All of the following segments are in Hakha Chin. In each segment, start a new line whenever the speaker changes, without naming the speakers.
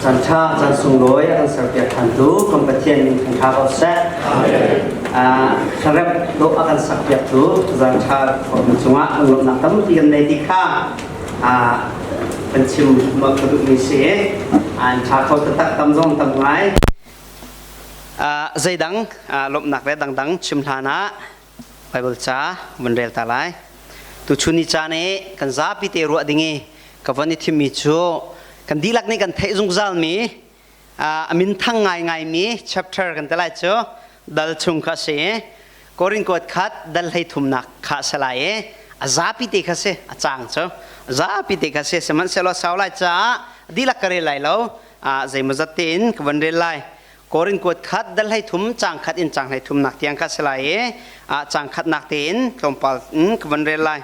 Caan ṭha, caan sunglawi a kan serpiak ṭhantu kan Pathian min thangṭha ko seh. Hlaremh dawh a kan sakpiaktu zan ṭha khawhmi cungah lunglawmhnak tampi kan nei ti kha kan chim ka duhmi si. An ṭha kho taktak tam zong tam ngai. Zeidang lawmhnak le dangdang chim hlan ah Bible ca vun rel ta lai. Tuchun ni caan i kan zapi te ruah ding i ka von i thimmi cu kan dihlak nih kan theih zungzalmi a minthang ngaingaimi chapter kan ti lai cu dal chung kha a si i Korin kuat khat dal hlei thumnak kha a si lai i a zapi te kha si a cang cu a zapi te kha si sihmanhsehlaw sau lai caah dihlak ka rel lai lo zeimawzat tein ka von rel lai. Korin kuat khat dal hlei thum cang khat in cang hlei thumnak tiang kha si lai i cang khatnak tein tlawmpal in ka von rel lai.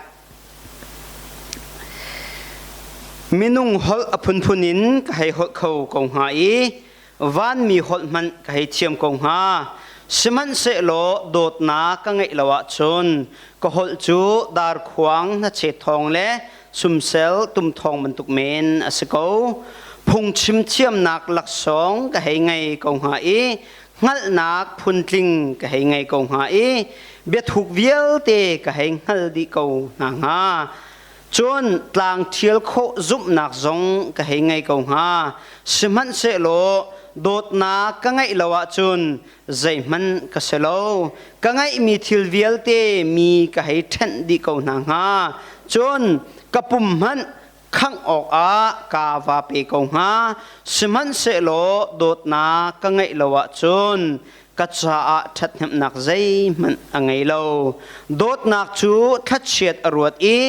Minung holh a phunphun in ka hei holh kho ko hnga i vanmi holh hmanh ka hei thiam ko hnga. Sihmanhsehlaw dawtnak ka ngeih lo ahcun ka holh cu darkhuang hnachet thawng le sumsel tumthawng bantuk men a si ko. Phungchim thiamnak laksawng ka hei ngei ko hnga i hngalhnak phuntling ka hei ngei ko hnga i biathuk vialte ka hei hngal dih ko hna hnga. Cun tlang ṭhial khawh zumhnak zong ka hei ngei ko hnga. Sihmanhsehlaw dawtnak ka ngeih lo ahcun zeihmanh ka si lo. Ka ngeihmi thil vialte mi ka hei ṭhenh dih ko hna hnga. Cun ka pum hmanh khangh awkah kaa va pe ko hnga. Sihmanhsehlaw dawtnak ka ngeih lo ahcun ka caah ṭhathnemhnak zeihmanh a ngei lo. Dawtnak cu thlachiat a ruat i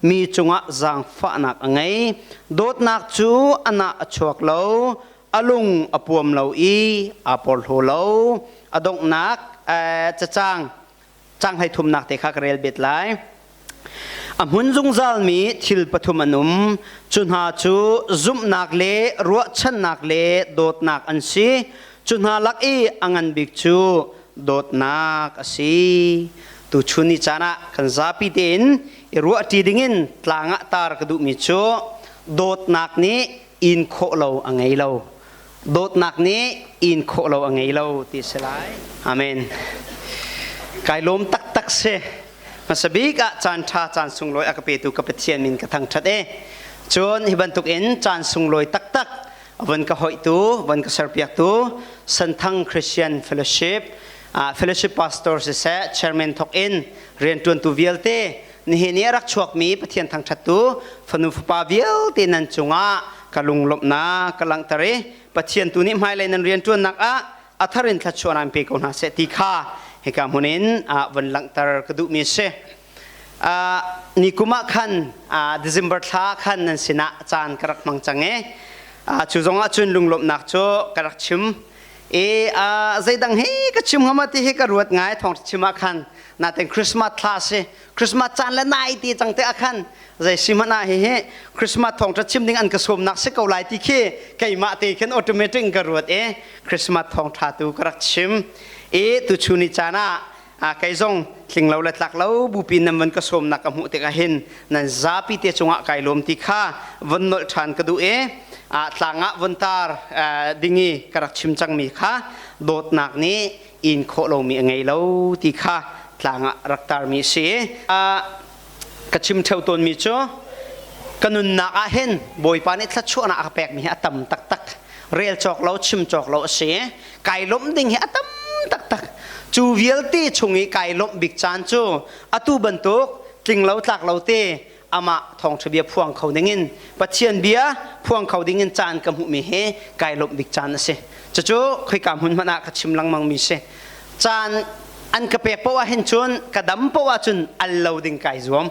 mi cungah zaangfahnak a ngei. Dawtnak cu a nah a chuak lo, a lung a puam lo i aa porhlaw lo. A donghnak cacang cang hlei thumnak te kha ka rel bet lai. A hmun zungzalmi thil pathum an um. Cu hna cu zumhnak le ruahchannak le dawtnak an si. Cu hna lak i a ngan bik cu dawtnak a si. Tuchun ni caan ah kan zapi tein i ruahṭi dingin tlang ah tar ka duhmi cu dawtnak nih in khawh lo a ngei lo. Dawtnak nih in khawh lo a ngei lo ti a si lai. Amen. Kai lawm taktak si. Hmasa bik ah caan ṭha caan sunglawi a ka petu ka Pathian min ka thangṭhat e. Cun hi bantuk in caan sunglawi taktak von ka hoihtu, von ka serpiaktu Santhang Christian Fellowship, Fellowship Pastor siseh, Chairman thok in rianṭuantu vialte nihin i a rak chuakmi Pathian thangṭhattu fanu fapa vialte nan cungah ka lunglawmhnak ka langhter i Pathian tu nih hmailei nan rianṭuannak ah a thar in thluachuahnak in pe ko hna seh ti kha hika hmun in von langhter ka duhmi a si. Ni kum ah khan December thla khan nan sinah caan ka rak hmang cang i cu zong ah cun lunglawmhnak cu ka rak chim i zeidang hi ka chim hnga ma ti hi ka ruat ngai thawng chim ah khan natin Christmas thla si Christmas caan le nai ti cang te ah khan zei si hmanh ah hihi Christmas thawngṭha chim ding an ka sawmnak si ko lai ti khi keimah te khin automatic in ka ruat i Christmas thawngṭha tu ka rak chim i tuchun ni caan ah kei zong tling lo le tlak lo bupi nan van ka sawmnak ka hmuh tikah hin nan zapi te cungah kai lawm ti kha von nolh ṭhan ka duh i tlang ah von tar ding i ka rak chim cangmi kha dawtnak nih in khawh lomi a ngei lo ti kha tlang ah rak tarmi a si. Ka chim ṭheo tawnmi cu ka nunnak ah hin Bawipa nih thluachuahnak a ka pekmi hi a tam taktak. Rel cawk lo, chim cawk lo a si. Kai lawmh ding hi a tam taktak. Cu vialte chung i kai lawmh bik caan cu atu bantuk tling lo tlak lo te amah thawngṭha bia phuang kho dingin Pathian bia phuang kho dingin caan ka hmuhmi hi kai lawmh bik caan a si. Cucu khoika hmun hmanh ah ka chim lengmangmi si. Caan an ka pek paoh ah hin cun ka dam paoh ahcun al lo ding kai zuam.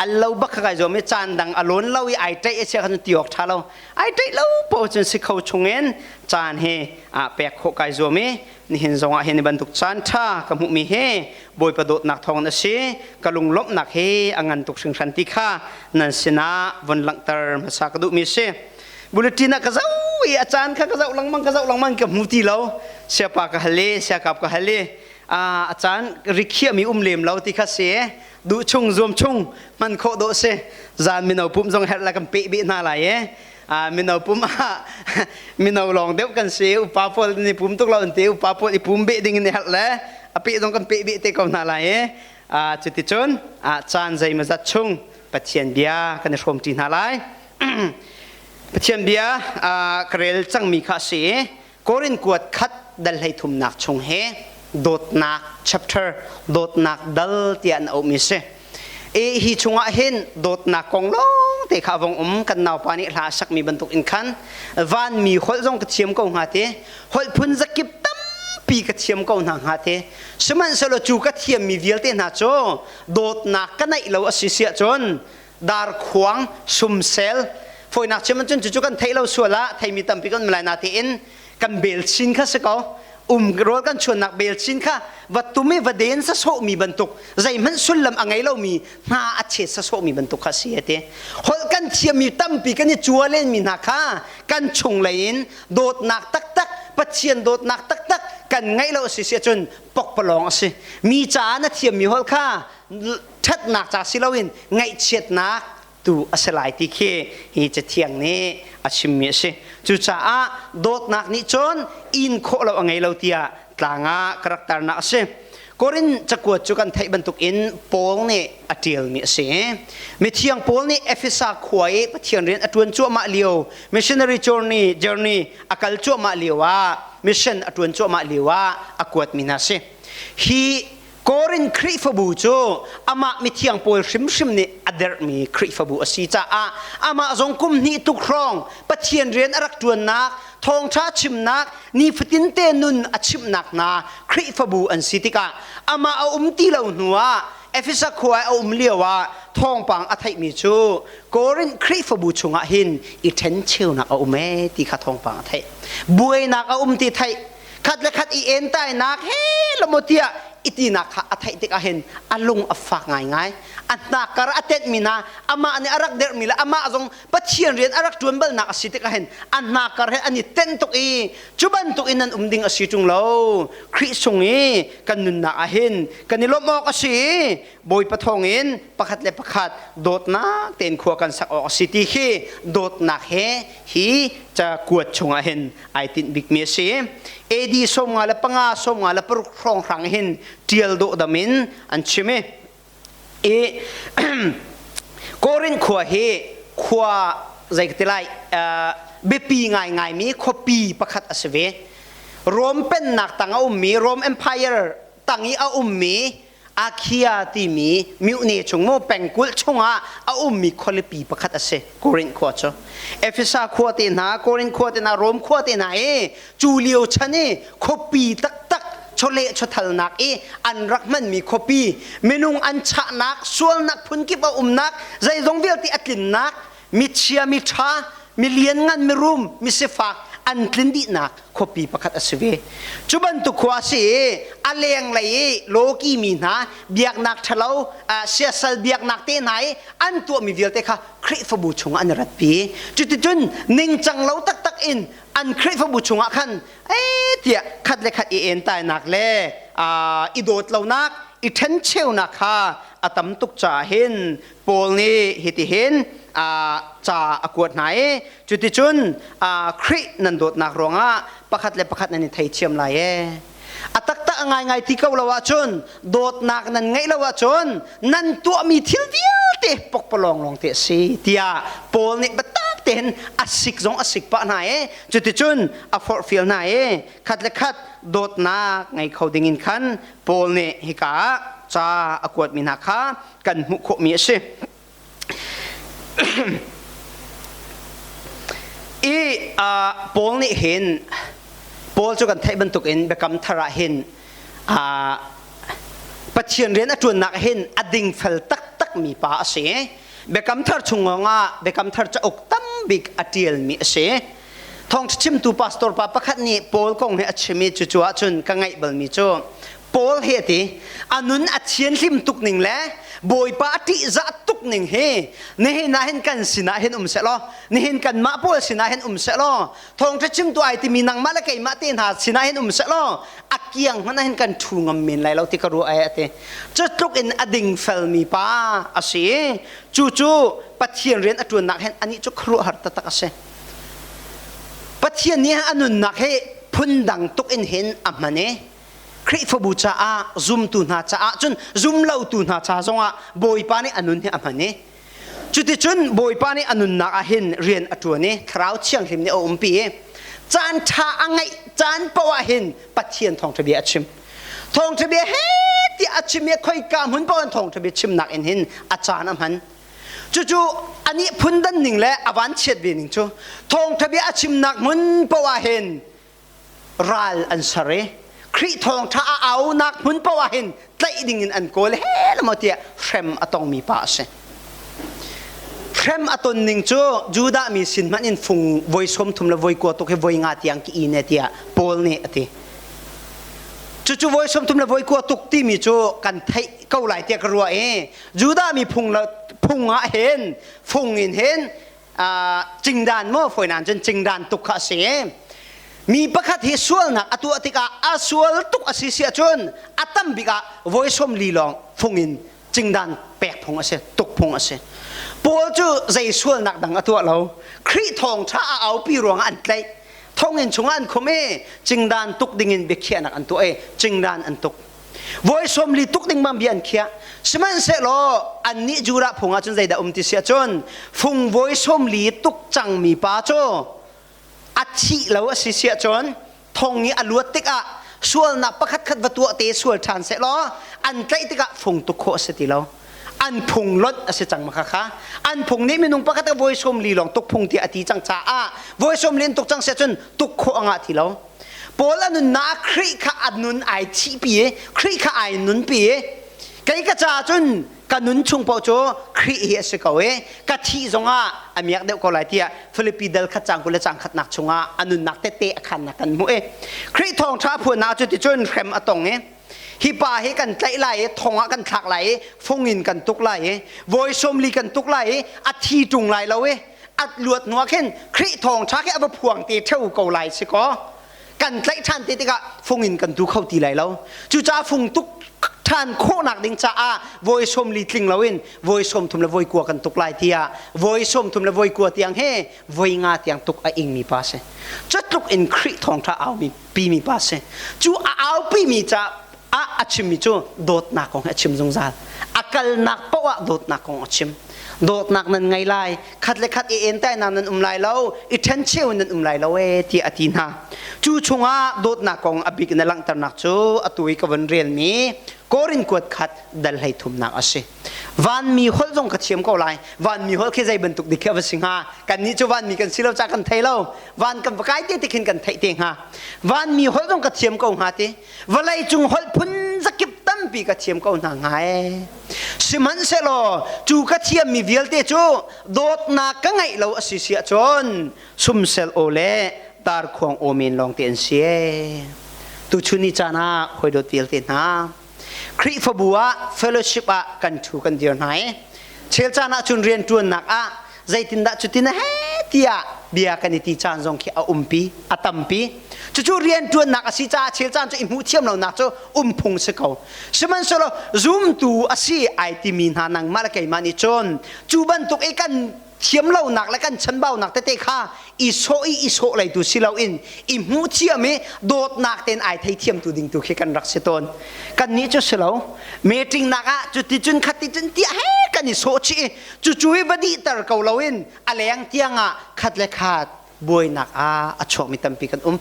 Al lo bak kha kai zuam i caan dang a lawn lo i ai ṭaih a si ahcun ti awk ṭha lo. Ai ṭaih lo paoh cun si kho chungin caan hi pek khawh kai zuam i nihin zong ah hin bantuk caan ṭha ka hmuhmi hi Bawipa dawtnak thawng a si. Ka lunglawmhnak hi a ngan tuk hringhran ti kha nan sinah von langhter hmasa ka duhmi a si. Bulletin ah ka zoh i a caan kha ka zoh lengmang ka zoh lengmang ka hmu ti lo. Siapa ka hal i siakap ka hal i a caan rikhiahmi um lem lo ti kha si. Duh chung zuam chung hman khawh dawh si. Zan mino pumh zong herh la kan peh beh hna lai e. Mino pum ah mino lawng deuh kan si. Upa pawl ni pum tuk lo an ti. Upa pawl i pum beh ding in i harh le a peh zong kan peh beh te ko hna lai i. Cuticun caan zeimawzat chung Pathian bia kan i hrawmṭi hna lai. Pathian bia ka rel cangmi kha a si i Korin kuat khat dal hlei thumnak chung he dawtnak chapter dawtnak dal tiah an auhmi si. E hi chungah hin dawtnak kong lawng te kha vong um kan naupa nih hla a sakmi bantuk in khan vanmi holh zong ka thiam ko hnga te holh phun zakip tampi ka thiam ko hna hnga te sihmanhsehlaw cu ka thiammi vialte hna cu dawtnak ka neih lo a si siah cun darkhuang sumsel fawinak chim cun cucu kan theih lo sual ah theimi tampi kan um lai na tiin kan bel chin kha si ko um rawl kan chuannak bel chin kha va tum i va den sa sawhmi bantuk zeihmanh sullam a ngei lomi hna a chet sa sawhmi bantuk kha si ati holh kan thiammi tampi kan i cualen mi hna kha kan chung lei in dawtnak taktak Pathian dawtnak taktak kan ngeih lo si si ahcun pokpalawng a si mi caah na thiammi holh kha ṭhatnak ca si loin ngaihchiatnak tu a si lai ti khi hi cathiang nih a chimmi a si. Cucaah dawtnak nih cun in khawh lo a ngei lo tiah tlang ah ka rak tarnak a si. Korin cakuat cu kan theih bantukin Paul nih a ṭialmi a si. Mithiang Paul nih Efesa khua i Pathian rian a ṭuan cuahmah lio, missionary journey, journey a kal cuahmah lio ah, mission a ṭuan cuahmah lio ah a kuatmi hna a si. Hi Korin Khrihfabu cu amah mithiang pawl hrimhrim nih a derhmi Khrihfabu a si caah amah zong kum hnih tuk hrawng Pathian rian a rak ṭuannak, thawngṭha chimnak, nifatinte nun a chimhnak hna Khrihfabu an si tikah amah a um ti lo hnuah Efesa khua a um lioah thawngpang a theihmi cu Korin Khrihfabu chungah hin i ṭhencheunak a um ee ti kha thawngpang a theih. Buainak a um ti theih khat le khat i entainak he lamo tiah itinak kha a theih tikah hin a lung a fak ngaingai a hnakkar a tenhmi hna amah nih a rak derhmi le amah zong Pathian rian a rak ṭuan balnak a si tikah hin a hnakkar he an i tenh tuk i cu bantuk in nan um ding a si ṭung lo Khrih sung i kan nunnak ah hin kan i lawmh awk a si i Bawipa thawngin pakhat le pakhat dawtnak tein khua kan sak awk a si ti khi dawtnak he hi cakuat chungah hin ai tinh bikmi a si. AD 55 56 hrawnghrang hin ṭial dawhdam in an chim i i Korin khua hi khua zei ka ti lai biapi ngaingaimi khuapi pakhat a si ve. Rom pennak tang a ummi Rom Empire tang i a ummi Akhia timi myone chung mu pengkulh chungah a ummi khualipi pakhat a si Korinth khua cu. Efesa khua te hna, Korinth khua te hna, Rom khua te hna i cu lio chan i khuapi taktak chawleh chawthalnak i an rak hmanmi khuapi minung an chahnak sualnak phunkip a umnak zeizong vialte a tlinnak michia miṭha milianngan mirum misifak an tlin dihnak khuapi pakhat a si ve. Cu bantuk khua a si i a lenglei i lawki mi hna biaknak ṭhalo siasal biaknak te hna i an tuahmi vialte kha Khrihfabu chungah an i ratpi. Cuticun ningcang lo taktak in an Khrihfabu chungah khan ee tiah khat le khat i entainak le i dawt lonak i ṭhencheunak kha a tam tuk caah hin Paul nih hitihin ca a kuat hna i cuticun Khrih nan dawtnak ruangah pakhat le pakhat nan i theithiam lai ee. A taktak a ngaingai ti ko lo ahcun dawtnak nan ngeih lo ahcun nan tuahmi thil vialte pokpalawng lawng te a si tiah Paul nih biatak tein a sik zong a sik pah hna i cuticun a forhfial hna i khat le khat dawtnak ngei kho dingin khan Paul nih hika ah ca a kuatmi hna kha kan hmuh khawhmi a si. I Paul nih hin Paul cu kan theih bantukin biakam thar ah hin Pathian rian a ṭuannak hin a dingfel taktakmi pa a si. Biakam thar chung ah biakam thar cauk tam bik a ṭialmi a si. Thawngṭha chimtu pastor pa pakhat nih Paul kong hi a chim i cucu ahcun ka ngaih balmi cu Paul hi a ti a nun a thianhlim tuk ning le Bawipa a ṭihzah tuk ning hi nihin ah hin kan sinah hin um sehlaw nihin kanmah pawl sinah hin um sehlaw thawngṭha chimtu ai timi nangmah le keimah te hna sinah hin um sehlaw a kiang hmanh ah hin kan ṭhu ngam men lai lo ti ka ruah ai a ti cu tluk in a dingfelmi pa a si cu cu Pathian rian a ṭuannak hin anih cu khuaruahhar taktak a si. Pathian nih a nunnak hi phundang tuk in hin a hman i Khrihfabu caah zumtu hna caah cun zumlotu hna ca zongah Bawipa nih a nun hi a hman i cuticun Bawipa nih a nunnak ah hin rian a ṭuan i Thlarau Thianghlim nih a umpi i caan ṭha a ngeih caan paoh ah hin Pathian thawngṭha bia a chim. Thawngṭha bia he tiah a chim i khoika hmun paoh in thawngṭha bia chimnak in hin a caan a hman. Cucu anih phundan ning le a van chiat ve ning cu thawngṭha bia a chimnak hmun paoh ah hin ral an ser i Khrih thawngṭha a aunak hmun paoh ah hin tlaih ding in an kawl he maw tiah hrem a tongmi pa a si. Hrem a ton ning cu Judah mi sin hmanh in fung voi 30 le voi 20 tuk hi voi nga tiang ki in tiah Paul nih a ti. Cucu voi 30 le voi 20 tuk timi cu kan theih ko lai tiah ka ruah i Judah mi phung phung ah hin fung in hin cingdan maw fawinan cun cingdan tuk kha a si. Mi pakhat hi sualnak a tuah tikah a sual tuk a si si ahcun a tam bik ah voi 40 lawng fung in cingdan pek phung a si, tuk phung a si. Paul cu zei sualnak dang a tuah lo. Khrih thawngṭha a aupi ruangah an tlaih. Thonginn chungah an khum i cingdan tuk dingin biakhiahnak an tuah i cingdan an tuk. Voi 40 tuk ding bang bia an khiah. Sihmanhsehlaw annih Judah phung ah cun zeidah um ti si ahcun fung voi 40 tuk cangmi pa cu a thih lo a si si ahcun thong i a luat tikah sualnak pakhat khat va tuah te sual ṭhan sehlaw an tlaih tikah fung tuk khawh a si ti lo. An phung lonh a si cang ma kha an phung nih minung pakhat a voi 40 lawng tuk phung tiah a ti cang caah voi 40 in tuk cang si ahcun tuk khawh a ngah ti lo. Paul a nunnak Khrih kha a nun ai thihpi i Khrih kha ai nunpi i kei ka caah cun ka nun chung paoh cu Khrih hi a si ko i ka thih zongah a miak deuh ko lai tiah Filipi dal khat cang 20 le cang khatnak chungah a nunnak tette a khannak kan hmuh i Khrih thawngṭha phuannak cu ticun hrem a tong i hi pa hi kan tlaih lai i thong ah kan thlak lai i fung in kan tuk lai i voi 40 kan tuk lai i a thi ṭung lai lo i at luat hnuah khin Khrih thawngṭha khi a va phuang te ṭheo ko lai si kaw kan tlaih ṭhan te tikah fung in kan tu kho ti lai lo. Cucaah fung tuk ṭhan khawhnak ding caah voi 40 tling loin voi 30 le voi 20 kan tuk lai tiah voi 30 le voi 20 tiang he voi nga tiang tuk a ingmi pa si. Cutluk in Khrih thawngṭha aumi pimi pa si. Cu a aupimi ca ah a chimmi cu dawtnak kong hi a chim zungzal. A kalnak paoh ah dawtnak kong a chim. Dawtnak nan ngei lai, khat le khat i entainak nan um lai lo, i ṭhencheu in nan um lai lo ee tiah a ti hna. Cu chungah dawtnak kong a bik in a langhternak cu atu i ka vun relmi Korin kuat khat dal hlei thumnak a si. Vanmi holh zong ka thiam ko lai. Vanmi holh khi zei bantuk dik khi a va si hnga? Kannih cu vanmi kan si lo ca kan thei lo. Van kan va kai te ti khin kan theih te hnga. Vanmi holh zong ka thiam ko hnga ti. Vawlei cung holh phun zakip tampi ka thiam ko hna hnga ee. Sihmanhsehlaw cu ka thiammi vialte cu dawtnak ka ngeih lo a si si ahcun sumsel aw le darkhuang aw men lawng te an si ee. Tuchun ni caan ah hawi dawt vialte hna Khrihfabu ah fellowship ah kan ṭhu kan dir hna i chel caan ah cun rianṭuannak ah zeitindah cutin he tiah bia kan i ti caan zong khi a umpi a tampi. Cucu rianṭuannak a si caah chel caan cu i hmuh thiam lonak cu um phung si ko. Sihmanhsehlaw zumtu a si ai timi hna nangmah le keimah nih cun cu bantuk i kan thiam lonak le kan chanbaunak tete kha i sawh i i sawh leitu si loin i hmuh thiam i dawtnak tein ai thei thiamtu ding tu khi kan rak si tawn. Kannih cu si lo. Meeting nak ah cuti cun khati cun tiah he kan i sawh chih i cucu hi va dihter ko loin a leng tiang ah khat le khat buainak ah a chuakmi tampi kan um.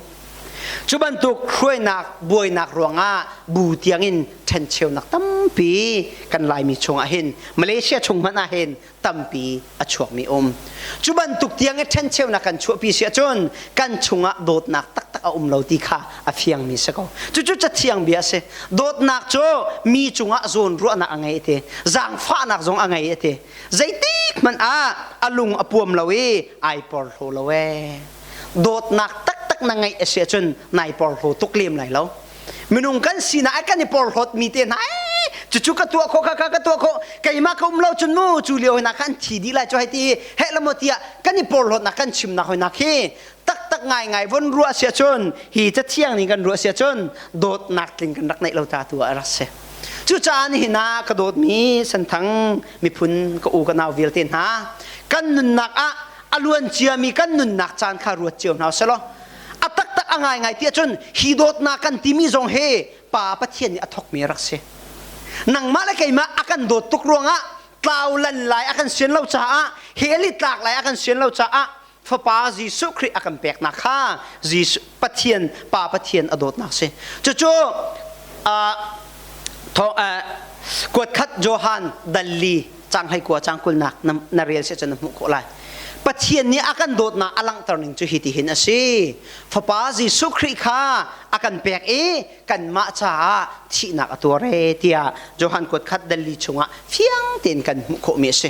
Cu bantuk hruainak buainak ruangah bu tiangin ṭhencheunak tampi kan Laimi chungah hin Malaysia chung hmanh ah hin tampi a chuakmi um. Cu bantuk tiang i ṭhencheunak kan chuahpi si ahcun kan chungah dawtnak taktak a um lo ti kha a fiangmi si ko. Cucu cathiang bia a si. Dawtnak cu mi cungah zawnruahnak a ngei te, zaangfahnak zong a ngei te. Zeitik hmanh ah a lung a puam lo i ai porhlaw lo ee. Dawtnak taktak na ngeih a si ahcun nai porhlaw tuk lem lai lo. Minung kan sinak ah kan i porhlawt mi te hna ee cucu ka tuah khawh kha ka tuah khawh keimah ka um lo cun mu cu lio hna khan thi dih lai cu hei ti heh la maw tiah kan i porhlawtnak kan chimnak hoinak hi taktak ngaingai von ruah si ahcun hi cathiang nih kan ruah si ahcun dawtnak tling kan rak neih lo ta tu ah a rak si. Cucaah nihin ah ka dawtmi Senthang miphun ka u ka nau vialte hna kan nunnak ah a luan ciami kan nunnak caan kha ruat cio hna selaw. a ngaingai ti ahcun hi dawtnak kan timi zong hi Pa Pathian nih a thawkmi a rak si. Nangmah le keimah a kan dawt tuk ruangah tlau lan lai a kan sian lo caah hell i tlak lai a kan sian lo caah Fapa Jesuh Khrih a kan peknak kha Jesuh Pathian Pa Pathian a dawtnak si. Cucu kuat khat Johan dalli cang hei kua cang kulnak na rel si cun na hmuh khawh lai. Pathian nih a kan dawtnak a langhter ning cu hi ti hin a si. Fapa Jesuh Khrih kha a kan pek i kanmah caah thihnak a tuar e tiah Johan kuat khat dalli chungah fiang tein kan hmuh khawhmi a si.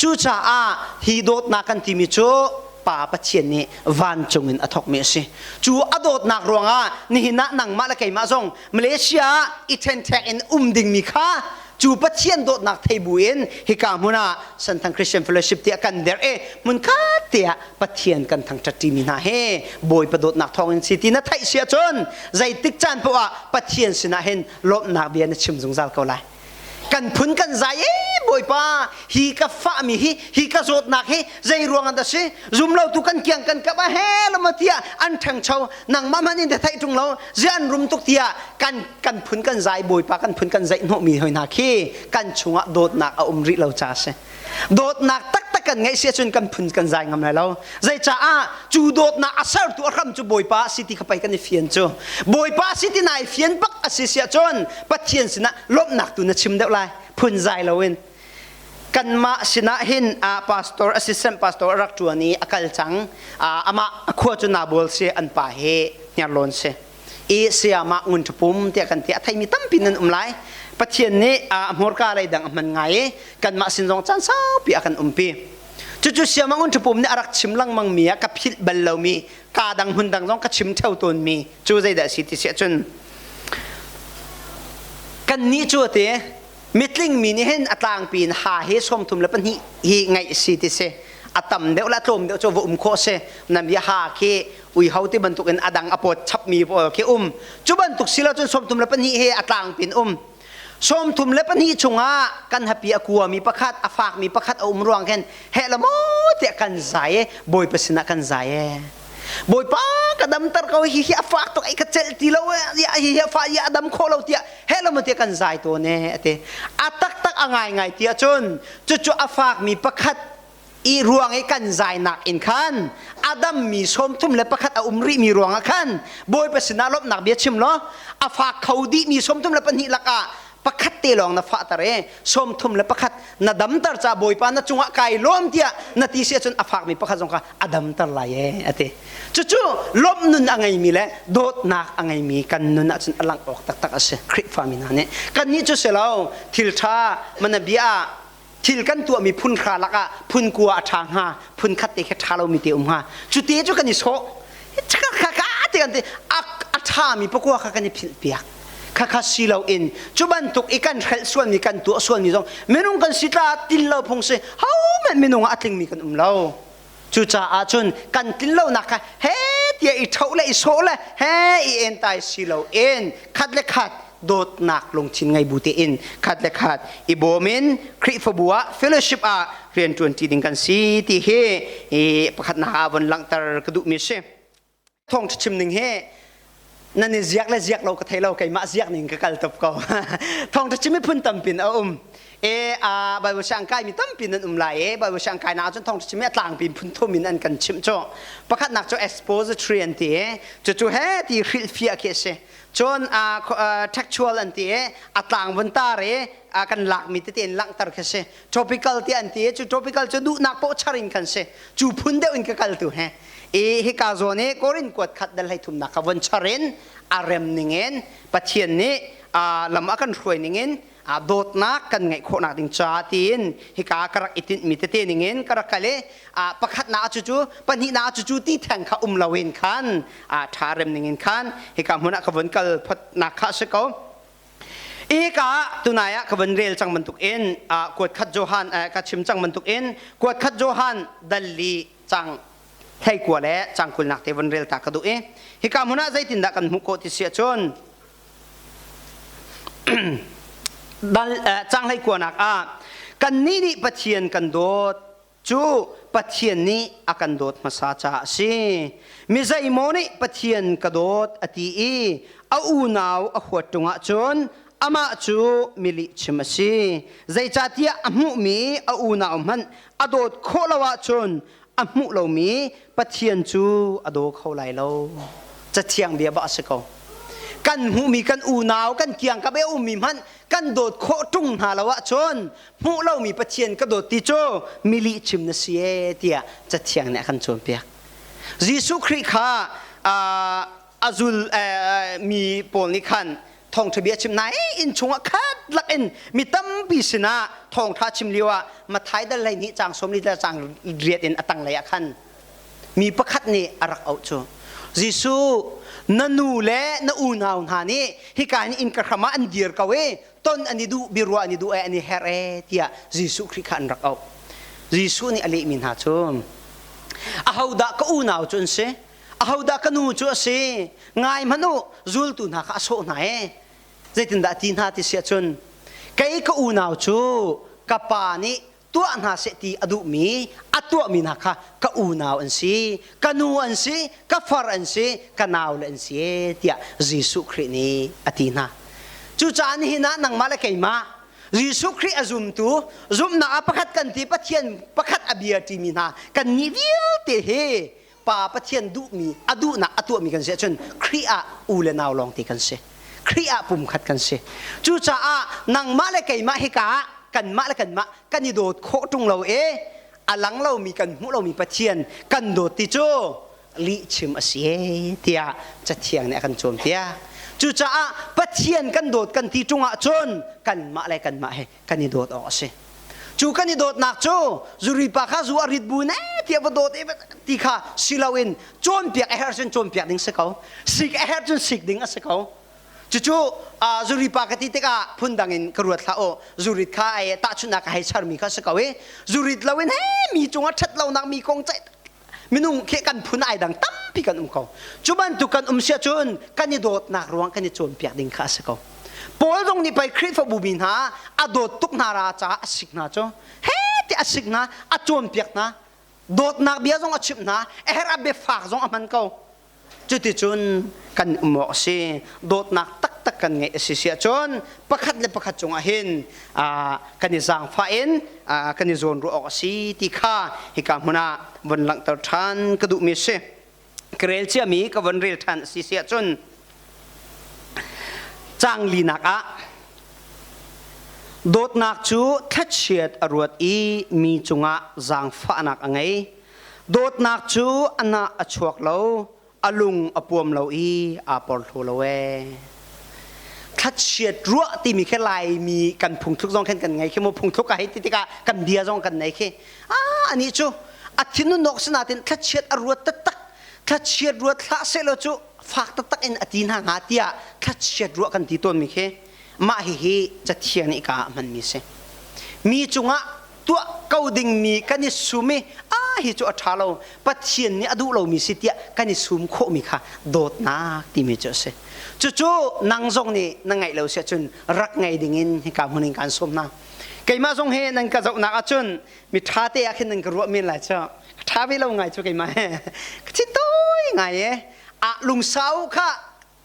Cucaah hi dawtnak kan timi cu Pa Pathian nih vancung in a thawkmi a si. Cu a dawtnak ruangah nihin ah nangmah le keimah zong Malaysia ah i ṭhenṭhek in um dingmi kha cu Pathian dawtnak thei buin hika hmun ah Santhang Christian Fellowship tiah kan derh i hmunkhat tiah Pathian kan thangṭhat ṭimi hna hi Bawipa dawtnak thawngin si ti na theih si ahcun zeitik caan paoh ah Pathian sinah hin lawmhnak bia na chim zungzal ko lai. Kan phun kan zai e Bawipa, hi ka fahmi hi hi ka zawtnak hi zei ruang ah dah si? Zum lo tu kan kiang kan kap a he lama tiah an ṭhangcho, nangmah hmanh in theih ṭung lo, zia an rum tuk tiah kan kan phun kan zai, Bawipa kan phun kan zaih hnawhmi hoi hna khi kan chungah dawtnak a um rih lo ca a si. Dawtnak taktak kan ngeih si ahcun kan phun kan zai ngam lai lo. Zeicaah cu dawtnak a sertu a hram cu Bawipa a si ti kha pei kan i fian cu. Bawipa a si ti nai fian bak a si si ahcun Pathian sinah lawmhnak tu na chim deuh lai, phun zai loin. Kanmah sinah hin a pastor, assistant pastor a rak ṭuan i a kal cang. Amah a khua cu Nabol si, an pa hi Hniarlawn si. I sayamah ngun ṭhupum tiah kan ti. A theimi tampi nan um lai. Pathian nih a hmurka lei dang a hman ngai i kanmah sin zong caan saupi a kan umpi. Cucu sayamah ngun ṭhupum nih a rak chim lengmang mi ah ka philh bal lomi, kaa dang hmun dang zong ka chim ṭheo tawnmi cu zeidah a si ti si ahcun kannih cu ati mitling mi nih hin a tlangpi in ha hi 32 hi ngaih si ti si. A tam deuh le a tlawm deuh cu va um khawh si. Nan bia ha khi uiho ti bantuk in a dang a pawt chapmi pawl khi um. Cu bantuk si lo cun 32 hi a tlangpi in um. 32 chungah kan hapi a kuami pakhat, a fakmi pakhat a um ruang khin heh la maw tiah kan zai e, Bawipa sinah kan zai e. Bawipa ka damter ko, hi hi a fak tuk ai, ka celh ti lo, hi hi a fa, hi a dam kho lo tiah heh lo maw tiah kan zai tawn e ati. A taktak a ngaingai ti ahcun cucu a fakmi pakhat i ruang i kan zainak in khan a dammi 31 a um rihmi ruangah khan Bawipa sinah lawmhnak bia chim law a fak kho dihmi 32 lakah pakhat te lawng na fahter i 31 na damter ca Bawipa na cungah kai lawm tiah na ti si ahcun a fakmi pakhat zong kha a damter lai e ati. Cucu lawmh nun a ngeimi le dawtnak a ngeimi kan nun ahcun a langh awk taktak a si Khrihfami hna nih. Kannih cu si lo, thil ṭha mana bia ah thil kan tuahmi phun hra lakah phun kua a ṭha hnga, phun khat te khi ṭha lomi te um hnga. Cu te cu kan i sawh. Kha ka te kan ti a ṭhami pakua kha kan i philh piak. Khakha si loin cu bantuk i kan hrelh sualmi kan tuah sualmi zong minung kan si tla til lo phung si ho hmanh minung ah a tlingmi kan um lo. Cucaah cun kan tlinlonak kha he tiah i ṭhoh le i sawh le he i entai si loin khat le khat dawtnak lungthin ngei bu tein khat le khat i bawm in Khrihfabu ah fellowship ah rian ṭuanṭi ding kan si ti hi i pakhatnak ah von langhter ka duhmi a si. Thawngṭha chim ning hi nan i ziak le ziak lo ka thei lo, keimah ziak ning ka kal top ko. Thawngṭha chim hi phun tampin a um e. A Bible siang kai mi tampi nan um lai e. Bible siang kai na ahcun thawngṭha chim hi a tlangpi phun thum in an kan chimh. Cu pakhatnak cu expository an ti e, cucu he ti hrilhfiah khi a si. Cun textual an ti e, a tlang vun tar i kan lakmi tete in langhter khi a si. Topical ti an ti e, cu topical cu duhnak poh char in kan si. Cu phun deuh in ka kal tu he i hika zawn i Korin kuat khat dal hlei thumnak kha von char in a rem ningin Pathian nih lam a kan hruai ningin dawtnak kan ngeih khawhnak ding ca tiin hika ka rak i tinhmi tete ningin ka rak kal i pakhat na cu cu pahnih na cu cu ti theng kha um loin khan ṭha rem ningin khan hika hmun ah ka von kal photnak kha a si ko. Hika tunai ah ka von rel cang bantuk in kuat khat Johan ka chim cang bantuk in kuat khat Johan dal li cang hlei kua le cang kulnak te von rel ta ka duh i hika hmun ah zeitindah kan hmuh khawh ti si ahcun dal cang hlei kuanak ah kannih nih Pathian kan dawt cu. Pathian nih a kan dawt hmasa caah a si. Mi zeimaw nih Pathian ka dawt a ti i a unau a huat ṭung ahcun amah cu mi lihchim a si. Zeicahtiah a hmuhmi a unau hmanh a dawt khawh lo ahcun a hmuh lomi Pathian cu a daw kho lai lo. Cathiang bia bak a si ko. Kan hmuhmi kan unau, kan kiangkap i a ummi hmanh kan dawt khawh ṭung hna lo ahcun hmuh lomi Pathian ka dawt ti cu mi lihchim na si ee tiah Cathiang nih a kan cawnpiak. Jesuh Khrih kha a zul mi pawl nih khan thawngṭha bia chim na inn chungah khat lak in mi tampi sinah thawngṭha chim lio ah Mathai dal hlei hnih caang sawm li le caang riat in a tanglei ah khan mi pakhat nih a rak auh cu Jesuh na nu le na unau hna nih hika in inn ka hram ah an dir ko i ton an i duh biaruah an i duh e an i herh e tiah Jesuh Khrih kha an rak auh Jesuh nih a lehmi hna cu ahodah ka unau cu an si Ahodah ka nu cu a si? Ngai hmanh u, zultu hna kha a sawh hna e. Zeitindah a ti hna ti si ahcun, kei ka unau cu ka pa nih tuah hna seh ti a duhmi, a tuahmi hna kha ka unau an si, ka nu an si, ka far an si, ka naule an si e, tiah Jesuh Khrih nih a ti hna. Cucaah nihin ah nangmah le keimah Jesuh Khrih a zumtu, zumhnak ah pakhat kan ti Pathian pakhat a bia ṭimi hna kannih vialte hi Pa Pathian duhmi a duhnak a tuahmi kan si ahcun Khrih ah u le nau lawngte kan si. Khrih ah pumkhat kan si. Cucaah nangmah le keimah hika ah kanmah le kanmah kan i dawt khawh ṭung lo i a lang lomi kan hmuh lomi Pathian kan dawt ti cu lihchim a si e tiah Cathiang nih a kan cawnpiak. Cucaah Pathian kan dawt kan ti ṭung ahcun kanmah le kanmah he kan i dawt awk a si. Cu kan i dawtnak cu zuri pa kha zu a rit bu ne tiah va dawt e ti kha si loin cawnpiak a herh cun cawnpiak ding si ko. Sik a herh cun sik ding a si ko. Cucu zuri pa ka ti tikah phundang in ka ruat hlah u. Zurit kha ai tahchunhnak ka hei charmi kha si ko i zurit loin he mi cungah ṭhat lonak mi kong ceih minung khi kan phun ai dang tampi kan um ko cu bantuk kan um sia cun kan i dawtnak ruang kan i cawnpiak ding kha a si ko Paul zong nih pei Khrihfabu mi hna a dawt tuk hna ra caah a sik hna cu he ti a sik hna a cawnpiak hna dawtnak bia zong a chimh hna a herh a biafak zong a hman ko Cuticun kan um awk a si. Dawtnak taktak kan ngeih a si si ahcun pakhat le pakhat cungah hin kan i zaangfah in kan i zawnruah awk a si ti kha hika hmun ah von langhter ṭhan ka duhmi a si. Ka rel ciami ka von rel ṭhan a si si ahcun caang linak ah dawtnak cu thlachiat a ruat i mi cungah zaangfahnak a ngei. Dawtnak cu a nah a chuak lo, a lung a puam lo i aa porhlaw lo ee. Thlachiat ruah timi khi Laimi kan phungthluk zong khan kan ngei khi mu phungthluk a hei ti tikah kan bia zong kan nei khi. Ah anih cu a thinun nok sinatin thlachiat a ruat taktak thlachiat ruat hlah sehlaw cu fak taktak in a ti hna hnga tiah thlachiat ruah kan ti tawnmi khi mah hihi cathiang nih ka ah hmanmi si. Mi cungah tuah ko dingmi kan i sum i a hi cu a ṭha lo Pathian nih a duh lomi si tiah kan i sum khawhmi kha dawtnak timi cu a si cucu nang zong nih na ngeih lo si ahcun rak ngei dingin hika hmun in kaan sawm hna keimah zong hi nan ka zohnak ahcun mi ṭha te ah khin nan ka ruah men lai cu ka ṭha ve lo ngai cu keimah he ka thin tawi ngai e a lungsau kha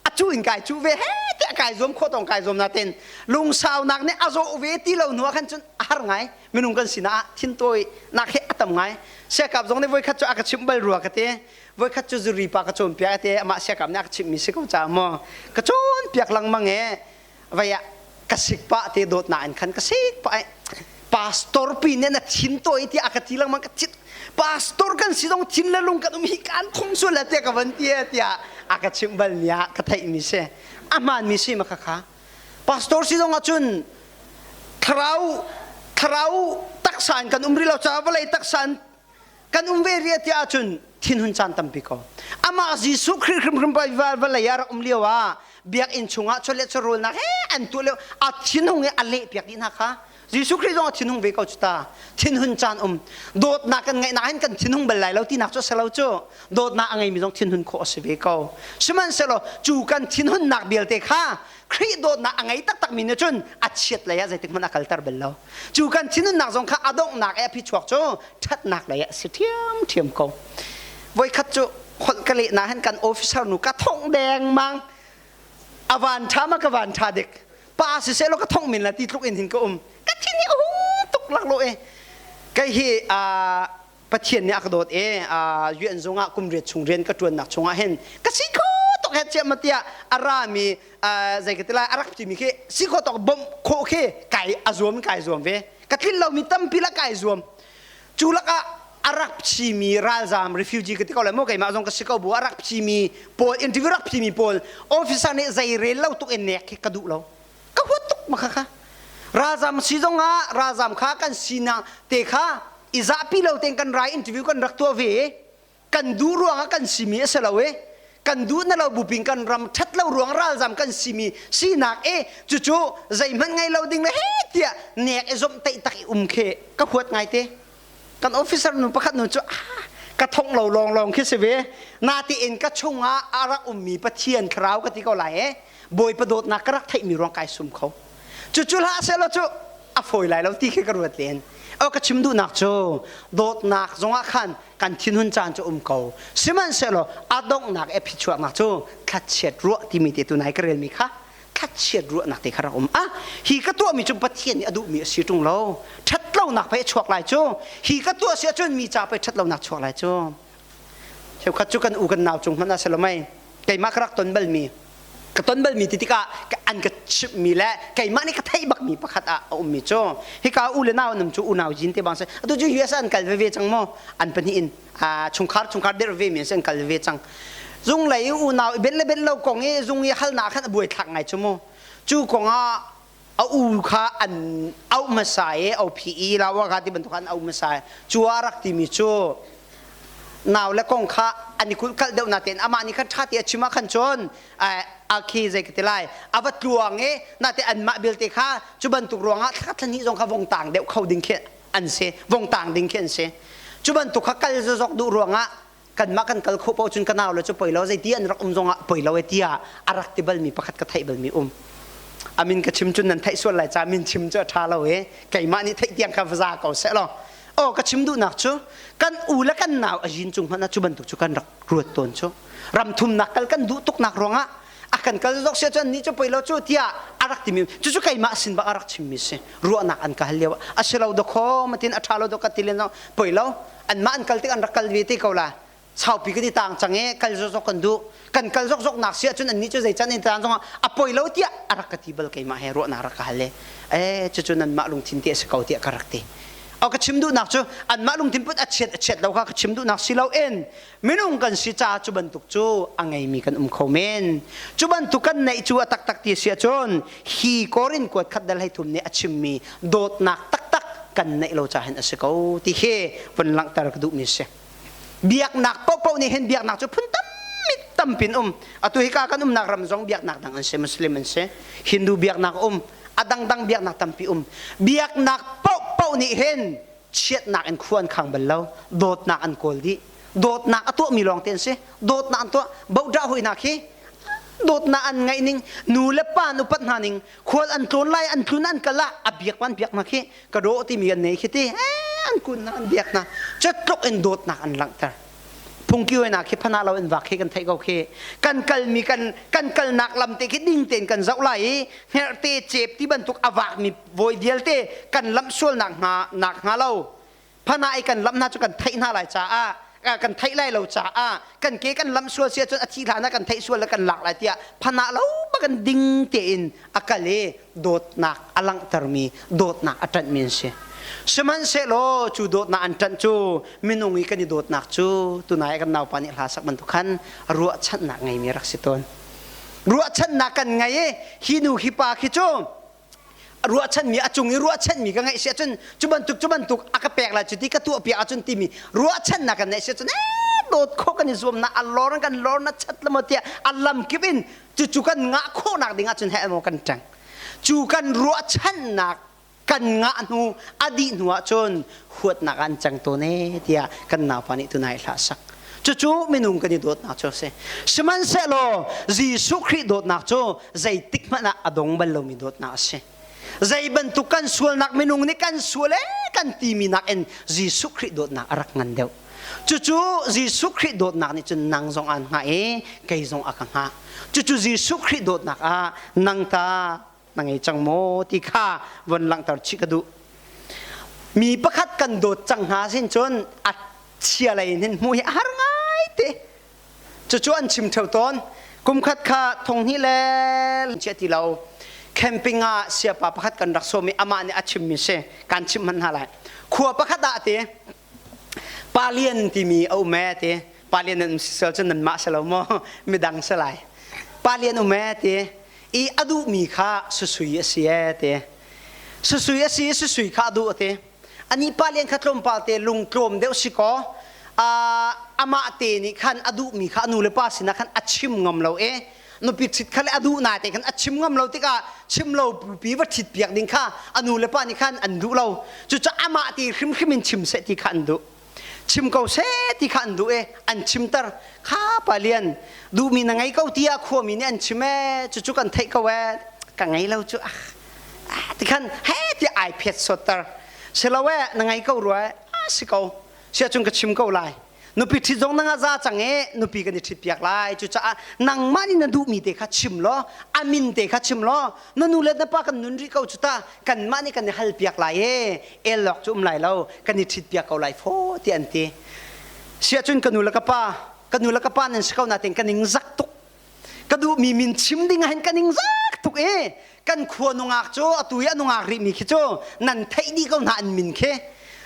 a cu in kai cu ve he tiah kai zuam khawh tong kai zuam natin lungsaunak nih a zawh ve ti lo hnu ah khan cun a har ngai minung kan sinah ah thintawi nak he a tam ngai siakap zong nih voikhat cu a ka chimh bal rua ka ti voikhat cu zuri pa ka cawnpiak a ti amah siakap nih a ka chimhmi si ko caah maw ka cawnpiak lengmang e vei ah ka sik pah te dawtnak in khan ka sik pah pastor pi nih na thin tawi tiah a ka ti lengmang ka thin pastor kan si zong thin le lung kan um hi kan thong sual la tiah ka van ti tiah a ka chimh bal mi ah ka theih mi si a hmaan mi si ma kha kha pastor si zong ahcun thlarau thlarau taksa in kan um rih lo caah vawlei taksa in kan um ve rih tiah ahcun thinhun caan tampi ko amah Jesuh Khrih hrimhrim vawlei ah rak um lio ah biakinn chungah chawleh chawhrawlnak he an tuah lio a thinhung i a leh piak dih hna kha. Jesuh Khrih zong a thinhung ve ko cu ta. Thinhun caan um. Dawtnak kan ngeih nain kan thinhung bal lai lo tinak cu a si lo cu. Dawtnak a ngeimi zong thinhun khawh a si ve ko. Sihmanhsehlaw cu kan thinhunnak vialte kha Khrih dawtnak a ngei taktakmi nih cun a chiat lei ah zeitik hmanh a kalter bal lo. Cu kan thinhunnak zong kha a donghnak i a phichuak cu ṭhatnak lei ah a si ṭhiamṭhiam ko. Voikhat cu holh ka lehnak hin kan officer nu ka thongh dengmang. A van ṭha ma ka van ṭha dik. Pa siseh law ka thongh men la ti tluk in hin ka um. Ka thin hi a hung tuk laklawh i kei hi Pathian nih a ka dawt i UN zung ah kum riat chung rian ka ṭuannak chungah hin ka si kho tuk he chiah ma tiah a rami zei ka ti lai a rak timi khi si kho tawk bawmh khawh khi kai a zuam kai zuam ve ka tlinh lomi tampi la kai zuam cu lakah a rak chimi ralzam refugee ka ti ko lai maw keimah zong ka si ko bu a rak chimi pawl interview rak phimi pawl officer nih zei rel lo tuk in nek khi ka duh lo ka huat tuk ma kha kha ralzam si zong ah ralzam kha kan sinak te kha i zahpi lo tein kan rai interview kan rak tuah ve kan duh ruangah kan simi a si lo e kan duh na lo bupin kan ram ṭhat lo ruang ralzam kan simi sinak e cucu zeihmanh ngei lo ding le he tiah nek i zomh teih tak i um khi ka huat ngai te kan officer nu pakhat nu cu ah ka thong lo lawng lawng khi si ve natein ka chungah a rak ummi Pathian thlarau ka ti ko lai e Bawipa dawtnak ka rak theihmi ruang kai sum kho cucu hlah sehlaw cu a fawi lai lo ti khi ka ruat len o ka chim duhnak cu dawtnak zongah khan kan thinhun caan cu um ko sihmanhsehlaw a donghnak e phichuaknak cu thlachiat ruah timi te tunai ka relmi kha thlachiat ruahnak te kha rak um ah hi ka tuahmi cu Pathian nih a duhmi a si ṭung lo ṭhatlonak pei a chuak lai cu hi ka tuah si ahcun mi ca pei ṭhatlonak chuak lai cu cheukhat cu kan u kan nau cung hmanh ah si lo mei keimah ka rak ton balmi ka ton balmi ti tikah an ka chimhmi le keimah nih ka theih bakmi pakhat ah a ummi cu hika u le nau an um cu unau jin te bang si atu cu US an kal veve cang maw an pahnih in chungkhar chungkhar der ve mi an si an kal veve cang zung lei unau i ben le ben lo kong i zung i halnak khan a buai thlak ngai cu mu cu kong ah a u kha an auh hmasa i OPE lawa kha ti bantuk an auh hmasa i cu a rak timi cu nau le kong kha an i kulhkalh deuh natein amah nih khan ṭha ti a chim ah khan cun a khi zei ka ti lai a va tluang i nate anmah belte kha cu bantuk ruangah thla thla hnih zong kha vong tang deuh kho ding khi an si vong tang ding khi an si cu bantuk kha kal zok duh ruangah kanmah kan kal khawh paoh cun ka nau le cu poi lo zeiti an rak um zongah poi lo e tiah a rak ti balmi pakhat ka theih balmi um amin ka chim cun nan theih sual lai ca min chim cu a ṭha lo e keimah nih theih tiang kha va za ko seh law aw ka chim duhnak cu kan u le kan nau a yin cung hmanh ah cu bantuk cu kan rak ruat tawn cu ram thumnak kal kan duh tuknak ruangah a kan kal zok sia cun ni cu poi lo cu tiah a rak timi cucu keimah sin bak a rak chimmi si ruahnak an ka hal lio a si lo dawkhaw matin a ṭha lo dawk ka ti len zong poi lo anmah an kal tik an rak kal ve te ko la saupi kan i tang cang i kal zokzok kan duh kan kal zokzok nak si ahcun annih cu zei can in tan zongah a poi lo tiah a rak ka ti bal keimah he ruahnak rak ka hal le eh cucu nanmah lungthin ti a si ko tiah ka rak ti o ka chim duhnak cu anmah lungthin put a chiat a chiat lo kha ka chim duhnak si loin minung kan si caah cu bantuk cu a ngeimi kan um kho men cu bantuk kan neih cu a taktak ti si ahcun hi Korin kuat khat dal hei thum nih a chimmi dawtnak taktak kan neih lo caah hin a si ko ti khi vun langhter ka duhmi si biaknak paohpaoh nih hin biaknak cu phun tampi tampin um atu hika kan umnak ram zong biaknak dang an si muslim an si hindu biaknak um a dangdang biaknak tampi um biaknak paohpaoh nih hin chiatnak in khua an khang bal lo dawtnak an kawl dih dawtnak a tuahmi lawng te an si dawtnak an tuah bohdah hoi hna khi dawtnak an ngaih ning nu le pa an upat hna ning khual an tlawn lai an tlun an kal ah a biak an biak hna khi ka dawh timi an nei khi ti an kun hna an biak hna cutluk in dawtnak an langhter phungki hoi hna khi phana lo in vak khi kan theih ko khi kan kalmi kan kan kalnak lam te khi ding tein kan zoh lai i hngerhte cep ti bantuk a vakmi voi vialte kan lamh sualnak hnga nak hnga lo phana i kan lamh hna cu kan theih hna lai caah kan theih lai lo caah kan ke kan lamh sual si ahcun a thi hlan ah kan theih sual le kan lak lai tiah phana lo bakan ding tein a kal i dawtnak a langhtermi dawtnak a ṭanhmi an si sihmanhsehlaw cu dawtnak an ṭanh cu minung i kan i dawtnak cu tunai kan naupa nih hla sak bantuk khan ruahchannak ngeimi rak si tawn ruahchannak kan ngei i hi nu hi pa khi cu ruahchanmi a cung i ruahchanmi ka ngeih si ahcun cu bantuk cu bantuk a ka pek lai cu ti ka tuah piak ahcun timi ruahchannak kan neih si ahcun ee dawt khawh kan i zuamnak a lor kan lor na chat lamo tiah a lam kip in cucu kan ngah khawhnak ding ahcun he maw kan ṭang cu kan ruahchannak. Kan ngah hnu a dih hnu ahcun huatnak an cang tawn ee tiah kan naupa nih tunai hlah sak. Cucu minung kan i dawtnak cu a si. Sihmanhsehlaw Jesuh Khrih dawtnak cu zeitik hmanh ah a dong bal lomi dawtnak a si. Zei bantuk kan sualnak minung nih kan sual ee kan timi nakin Jesuh Khrih dawtnak a rak ngan deuh. Cucu Jesuh Khrih dawtnak nih cun nang zong aan hngah i kei zong a ka hngah. Cucu Jesuh Khrih dawtnak ah nang ta na ngei cang maw ti kha von langhter chih ka duh. Mi pakhat kan dawt cang hna sin cun a chia lei in hin hmuh hi a har ngai te. Cucu an chim ṭheo tawn. Kumkhat kha thonghnih le chia ti lo. Camping ah siapa pakhat kan rak sawm i amah nih a chimmi si. Kan chimh hmanh hna lai. Khua pakhat ah ti Pa Lian timi a um ee ti. Pa Lian an um sisel cun nanmah si lo maw? Midang si lai. Pa Lian um ee ti. I a duhmi kha susui a si ee ti. Susui a si i susui kha a duh a ti. Anih Pa Lian kha tlawmpal te lung tlawm deuh si kaw amah te nih khan a duhmi kha a nu le pa sinah khan a chim ngam lo i nupi ṭhit kha le a duh na te khan a chim ngam lo tikah chim lo pupi va ṭhit piak ding kha a nu le pa nih khan an duh lo. Cucaah amah ti hrimhrim in chim seh ti kha an duh. Chim ko seh ti kha an duh i an chimter. Kha Pa Lian, duhmi na ngei ko tiah khuami nih an chim ee, cucu kan theih ko ee, ka ngei lo cu ah ti khan he tiah ai phet sotter. Silo ee, na ngei ko rua ee, a si ko. Siah cun ka chim ko lai. Nupi ṭhit zong na za cang i nupi kan i ṭhit piak lai. Cucaah nangmah nih na duhmi te kha chim law, a min te kha chim law, na nu le na pa kan nun rih ko cu ta, kanmah nih kan i hal piak lai e, el lawk cu um lai lo, kan i ṭhit piak ko lai faw ti an ti. Siah cun ka nu le ka pa, ka nu le ka pa nan si ko nain ka ning zak tuk. Ka duhmi min chim ding ah hin ka ning zak tuk e. Kan khua nungak cu atu i a nungak rihmi khi cu nan theih dih ko hna an min khi.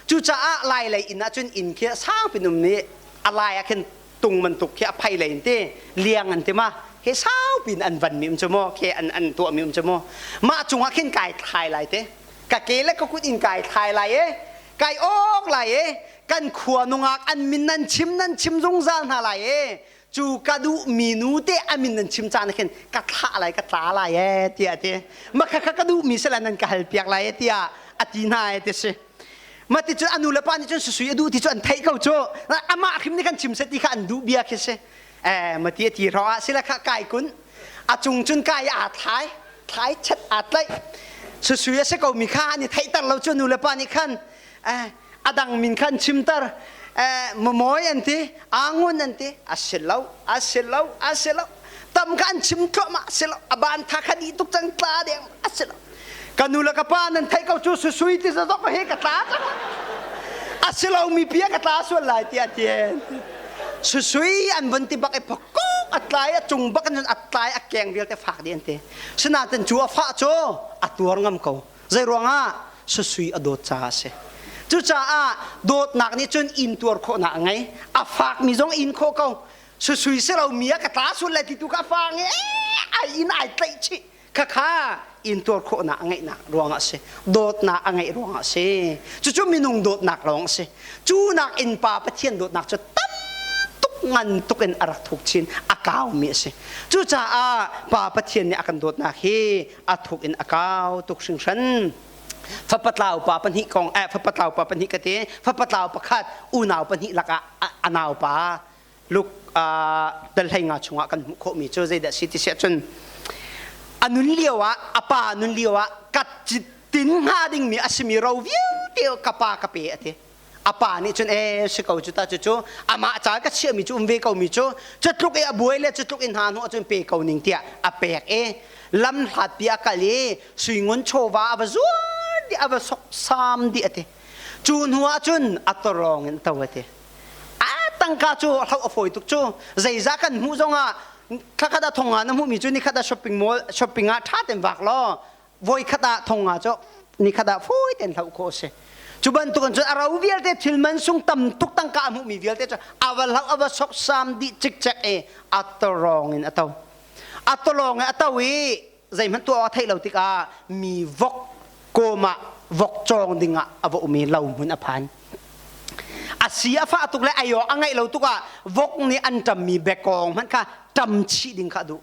Cucaah lai lei inn ah cun inn khi sangpi um nih a lai ah khin tung bantuk khi a phei lei in ti liang an ti ma he saupi in an van mi um cu maw khi an an tuah mi um cu maw mah cungah khin kai thlai lai te ka ke le ka kut in kai thlai lai e kai awk lai e kan khua nungak an min nan chim nan chim zungzal hna lai e cu ka duh mi nu te a min nan chim caan khin ka thlah lai ka tla lai e tiah ti ma kha kha ka duh mi sila nan ka hal piak lai e tiah a ti hna e ti si ma ti cun a nu le pa nih cun susui a duh ti cu an theih ko cu amah hrim nih kan chim se ti kha an duh bia khi si eh ma ti a ti hrawng ah sila kha kai kun a cung cun kai aa thlai thlai chat aa tlaih susui a si ko mi kha an i theihter lo cu nu le pa nih khan eh a dang min khan chimter eh mamawi an ti angun an ti a si lo a si lo a si lo tam kha an chim thluahmah a si lo a ban tha kha dih tuk cang tla deng a si lo ka nu le ka pa nan theih ko cu susui ti zazok he ka tla cang a si lo mi pia ka tla sual lai tiah tien susui an von ti bak i phakuk a tlai a cung bak in a tlai a keng vialte fak dih an ti sinain cu a fah cu a tuar ngam ko Zei ruangah susui a dawt caah a si. Cucaah dawtnak nih cun in tuar khawhnak a ngei. A fakmi zong in khawh ko. Susui si lo mi ah ka tla sul lai ti tu ka fang i ai in ai tlaih chih. Khakha in tuar khawhnak a ngeihnak ruangah a si. Dawtnak a ngeih ruangah a si. Cucu minung dawtnak lawng a si. Cu nak in Pa Pathian dawtnak cu tam tuk ngan tuk in a rak thuk chin a kaumi a si. Cucaah Pa Pathian nih a kan dawtnak hi a thuk in a kau tuk hringhran. Fapatlau pa pahnih kong eh fapatlau pa pahnih ka ti fapatlau pakhat unau pahnih lakah a naupa Luke dal hlei nga chungah kan hmuh khawhmi cu zeidah si ti siah cun a nun lio ah a pa nun lio ah ka tin hnga dingmi a simi ro vialte ka pa ka pe a ti a pa nih cun e si ko cu ta cu cu amah ca ka chiahmi cu um ve ko mi cu cu tluk i a buai le cu tluk i hna hnawh cun pe ko ning tiah a pek i lam hlat pi a kal i suingun chawva a va zuar dih a va soksam dih a ti cu hnu ah cun a tawrong in to a ti a tangka cu hloh a fawi tuk cu zeizah kan hmuh zongah thlakhat ah thong nga na hmuhmi cu nikhat ah shopping mall shopping ah ṭha ten vak law voikhat ah thong nga cu nikhat ah fawi ten hloh khawh a si cu bantuk in cun a ro vialte thil man sung tam tuk tangka a hmuhmi vialte cu a va hloh a va soksam dih cikcek i a tawrong in a to a tawlawng i a to i zeihmanh tuah awk a theih lo tikah mi vok kawm ah vok cawng dingah a va um i lo hmun a phan a si a fah tuk le ai awk a ngeih lo tuk ah vok nih an ṭammi bekawng hmanh kha ṭam chih ding kha a duh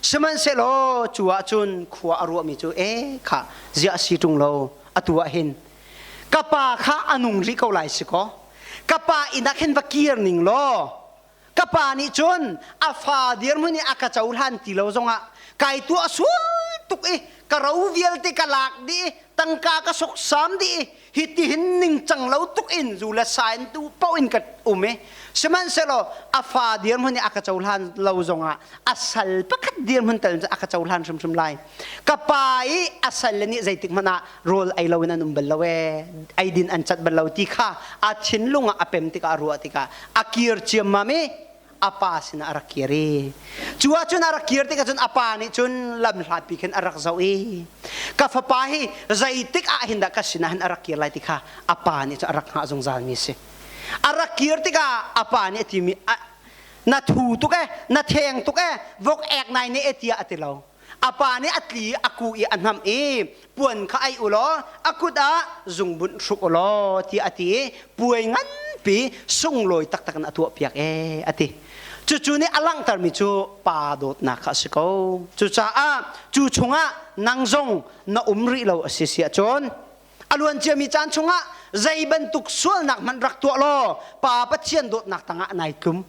sihmanhsehlaw cu ah cun khua a ruahmi cu e kha ziah si ṭung lo. Atu ah hin ka pa kha a nung rih ko lai si kaw, ka pa inn ah khin va kir ning law, ka pa nih cun a fa dirhmun i a ka cohlan ti lo zongah kai tuah sual tuk i ka ro vialte ka lak dih i tangka ka soksam dih i hitihin ningcang lo tuk in zu le sa in tu paoh in ka um i sihmanhsehlaw a fa dirhmun i a ka cohlan lo zongah a sal pakhat dirhmun tal in a ka cohlan hrimhrim lai. Ka pa i a sal le nih zeitik hmanh ah rawl ei loin an um bal lo ee, eidin an cat bal lo ti kha a thinlung ah a pem tikah, a ruah tikah a kir ciammam i a pa sinah a rak kir i cu ahcun a rak kir tikah cun a pa nih cun lam hlatpi khin a rak zoh i ka fapa hi zeitik ah hin dah ka sinah hin a rak kir lai ti kha a pa nih cun a rak hngah zungzal mi a si. A rak kir tikah a pa nih a timi, "Na thu tuk e, na theng tuk e, vok ek nai ne e," tiah a ti lo. A pa nih a tli a ku i a hnamh i, "Puan kha aih u law a kut ah zungbunh hruk u law," tiah a ti i puai nganpi sunglawi taktak in a tuahpiak ee a ti. Cucu nih a langhtermi cu pa dawtnak kha a si ko. Cucaah cu chungah nang zong na um rih lo a si si ahcun, a luan ciami caan chungah zei bantuk sualnak hmanh rak tuah law, Pa Pathian dawtnak tangah nai tlum.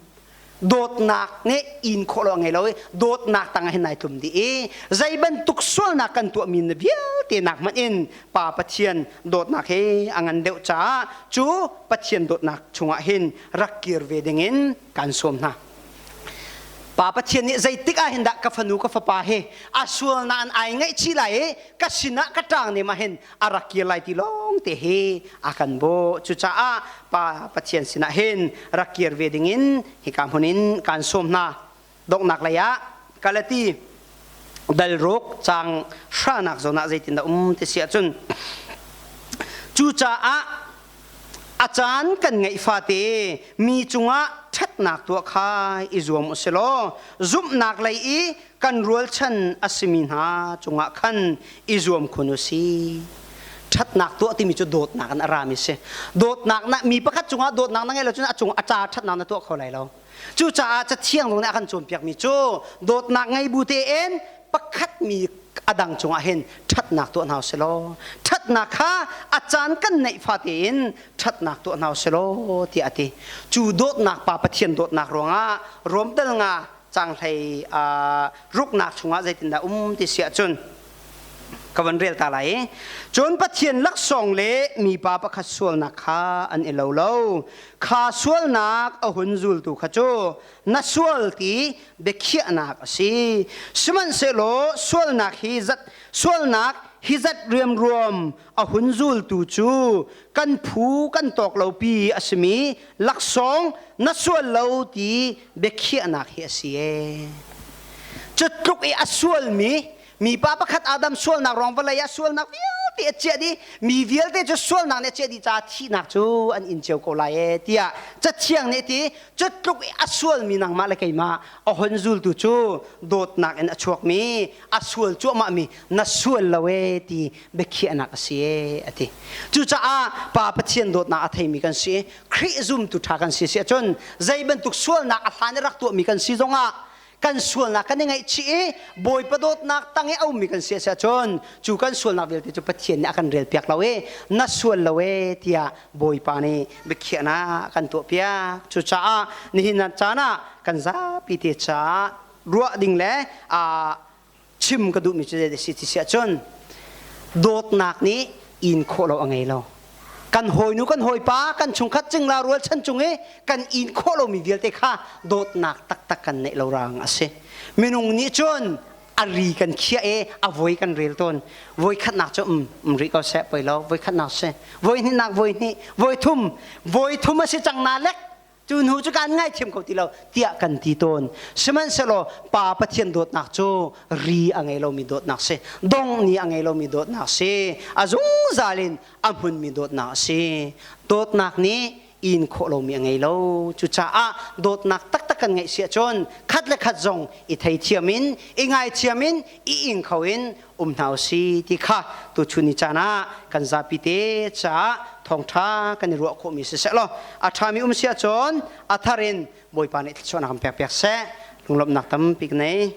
Dawtnak nih in khawh lo a ngei lo i dawtnak tangah hin nai tlum dih i zei bantuk sualnak kan tuahmi na vialte nak hmanh in Pa Pathian dawtnak hi a ngan deuh caah cu Pathian dawtnak chungah hin rak kir ve dingin kan sawm hna. Pa Pathian nih zeitik ah hin dah ka fanu ka fapa hi a sualnak an ai ngaihchih lai i ka sinah ka ṭang nem ah hin a rak kir lai ti lawng te hi a kan bawh. Cucaah Pa Pathian sinah hin rak kir ve dingin hika hmun in kaan sawm hna. Donghnak lei ah Galati dal ruk caang hranak zawn ah zeitindah um ti si ahcun, cucaah a caan kan ngeih fate mi cungah ṭhatnak tuah kha i zuam u silaw zumhnak lei i kan rualchan a simi hna cungah khan i zuam khun u si. Ṭhatnak tuah timi cu dawtnak in a rami si. Dawtnak na mi pakhat cungah dawtnak na ngeih lo cun a cung a ca ṭhatnak na tuah kho lai lo. Cucaah Cathiang zong nih a kan cawnpiakmi cu dawtnak ngei bu tein pakhat mi a dang cungah hin ṭhatnak tuah hna usih law, ṭhatnak kha a caan kan neih fate in ṭhatnak tuah hna usih law tiah a ti. Cu dawtnak, Pa Pathian dawtnak ruangah Rom dal nga caang hlei ruknak chungah zeitindah um ti si ahcun ka van rel ta lai i, cun Pathian laksawng le mipa pakhat sualnak kha an i lo lo. Kha sualnak a hun zultu kha cu na sual ti biakhiahnak a si. Sihmanhsehlaw sualnak hi zat sualnak hi zat riamruam a hun zultu cu kan phu kan tawk lopi a simi laksawng na sual lo ti biakhiahnak hi a si ee. Cu tluk i a sualmi mipa pakhat Adam sualnak ruang vawlei ah sualnak vialte a chiah dih, mi vialte cu sualnak nih a chiah dih caah thihnak cu an in cio ko lai ee tiah Cathiang nih a ti. Cu tluk i a sualmi nangmah le keimah a hon zultu cu dawtnak in a chuakmi a sual cuahmahmi na sual lo ee ti biakhiahnak a si ee a ti. Cucaah Pa Pathian dawtnak a theimi kan si, Khrih zumtu ṭha kan si si ahcun zei bantuk sualnak a hlan i rak tuahmi kan si zongah kan sualnak kan i ngaihchih i Bawipa dawtnak tang i a ummi kan si a si ahcun cu kan sualnak vialte cu Pathian nih a kan relpiak lo i na sual lo ee tiah Bawipa nih biakhiahnak kan tuahpiak. Cucaah nihin caan ah kan zapi te caah ruah ding le chim ka duhmi cu zei si ti si ahcun dawtnak nih in khawh lo a ngei lo. Kan hawinu, kan hawipa, kan chungkhat cingla rualchan cung i kan in khawh lomi vialte kha dawtnak taktak kan neih lo rang a si. Minung nih cun a ri kan khiah i a voi kan rel tawn. Voi khatnak cu um um rih ko seh, poi lo, voi khatnak si, voi hnihnak, voi hnih, voi thum, voi thum a si cang na lek cu hnu cu kan ngaithiam kho ti lo tiah kan ti tawn. Sihmanhsehlaw Pa Pathian dawtnak cu ri a ngei lomi dawtnak si, dong ni a ngei lomi dawtnak si, a zungzal in a hmunmi dawtnak a si. Dawtnak nih in khawh lomi a ngei lo. Cucaah dawtnak taktak kan ngeih si ahcun khat le khat zong i theithiam in, i ngaithiam in, i ing kho in um hna u si ti kha tuchun ni caan ah kan zapi te caah thawngṭha kan i ruah khawhmi siseh law a ṭhami um si ahcun a thar in Bawipa nih thluachuahnak kan pek piak seh. Lunglawmhnak tampi ka nei.